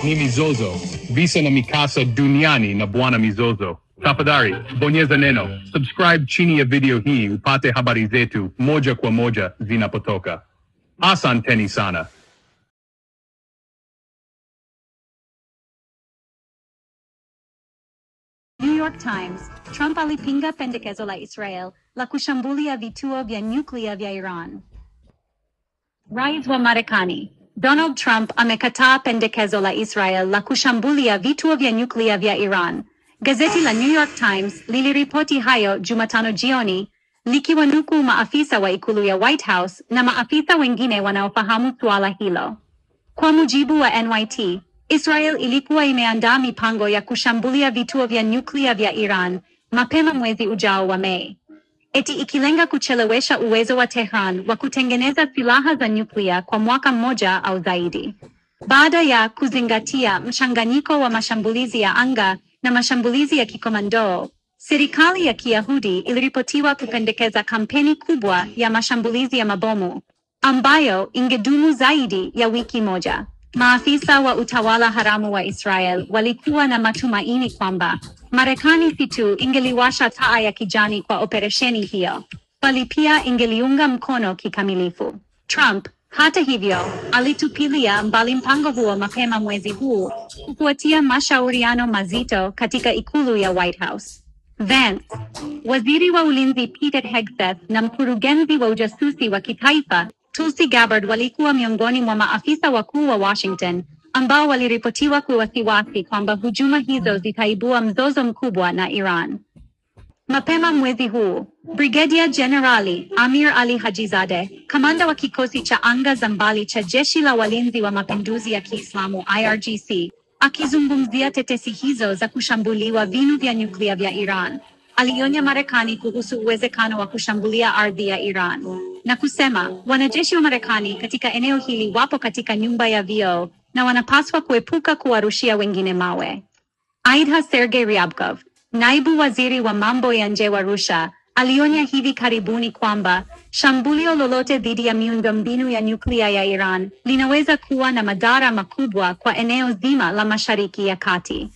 Ni mizozo, visa na mikasa duniani na Bwana Mizozo. Tafadhali bonyeza neno subscribe chini ya video hii upate habari zetu moja kwa moja zinapotoka. Asanteni sana. New York Times, Trump alipinga pendekezo la Israel la kushambulia vituo vya nyuklia vya Iran. Rais wa Marekani Donald Trump amekataa pendekezo la Israel la kushambulia vituo vya nyuklia vya Iran. Gazeti la New York Times liliripoti hayo Jumatano jioni likiwanukuu maafisa wa ikulu ya White House na maafisa wengine wanaofahamu suala hilo. Kwa mujibu wa NYT, Israel ilikuwa imeandaa mipango ya kushambulia vituo vya nyuklia vya Iran mapema mwezi ujao wa Mei, eti ikilenga kuchelewesha uwezo wa Tehran wa kutengeneza silaha za nyuklia kwa mwaka mmoja au zaidi. Baada ya kuzingatia mchanganyiko wa mashambulizi ya anga na mashambulizi ya kikomando, serikali ya Kiyahudi iliripotiwa kupendekeza kampeni kubwa ya mashambulizi ya mabomu ambayo ingedumu zaidi ya wiki moja. Maafisa wa utawala haramu wa Israel walikuwa na matumaini kwamba Marekani si tu ingeliwasha taa ya kijani kwa operesheni hiyo, bali pia ingeliunga mkono kikamilifu. Trump, hata hivyo, alitupilia mbali mpango huo mapema mwezi huu kufuatia mashauriano mazito katika ikulu ya White House. Vance, waziri wa ulinzi Peter Hegseth na mkurugenzi wa ujasusi wa kitaifa Tulsi Gabbard walikuwa miongoni mwa maafisa wakuu wa Washington ambao waliripotiwa kwa wasiwasi kwamba hujuma hizo zitaibua mzozo mkubwa na Iran. Mapema mwezi huu, Brigedia Jenerali Amir Ali Hajizadeh, kamanda wa kikosi cha anga za mbali cha Jeshi la Walinzi wa Mapinduzi ya Kiislamu IRGC, akizungumzia tetesi hizo za kushambuliwa vinu vya nyuklia vya Iran, alionya Marekani kuhusu uwezekano wa kushambulia ardhi ya Iran na kusema wanajeshi wa Marekani katika eneo hili wapo katika nyumba ya vioo na wanapaswa kuepuka kuwarushia wengine mawe. Aidha, Sergei Ryabkov, naibu waziri wa mambo ya nje wa Russia, alionya hivi karibuni kwamba shambulio lolote dhidi ya miundombinu ya nyuklia ya Iran linaweza kuwa na madhara makubwa kwa eneo zima la Mashariki ya Kati.